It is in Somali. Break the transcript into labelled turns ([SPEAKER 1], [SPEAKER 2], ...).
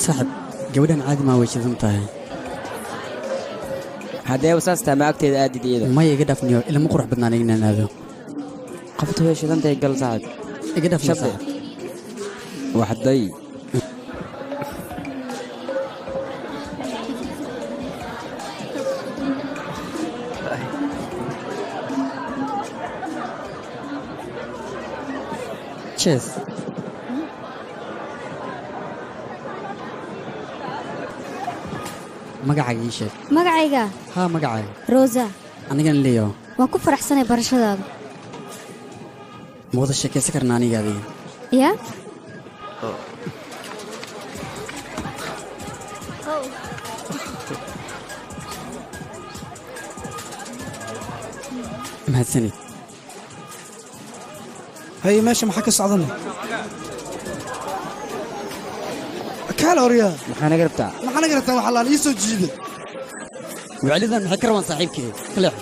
[SPEAKER 1] Saaxib, gabadhan caadi maa, way shidan tahay.
[SPEAKER 2] Haddee saas tahay, ma agteeda aadid iyada?
[SPEAKER 1] Maya, iga dhaafniyo, ilama qurux badnaan inaan aado.
[SPEAKER 2] Qofta way shidan tahay, gal saaxib.
[SPEAKER 1] Iga dhaafniyo.
[SPEAKER 2] Shabe.
[SPEAKER 1] Saaxib.
[SPEAKER 2] Waxday.
[SPEAKER 1] Cheers. Magacaaga ii sheeg.
[SPEAKER 3] Magacayga?
[SPEAKER 1] Haa, magacaaga.
[SPEAKER 3] Rosa.
[SPEAKER 1] Anigana Leo.
[SPEAKER 3] Waan ku faraxsanay barashadaada.
[SPEAKER 1] Ma wada sheekaysan karna aniga adiga?
[SPEAKER 3] Yaa.
[SPEAKER 1] Mahadsanid.
[SPEAKER 4] Haye, meesha maxaa ka socdana? Kaala horyaa.
[SPEAKER 2] Maxaa naga rabtaa?
[SPEAKER 4] Maxaa naga rabtaa? Waxaa laan ii soo jiiday.
[SPEAKER 1] Waclidan maxay ka rabaan saaxiibkay? Kaleex.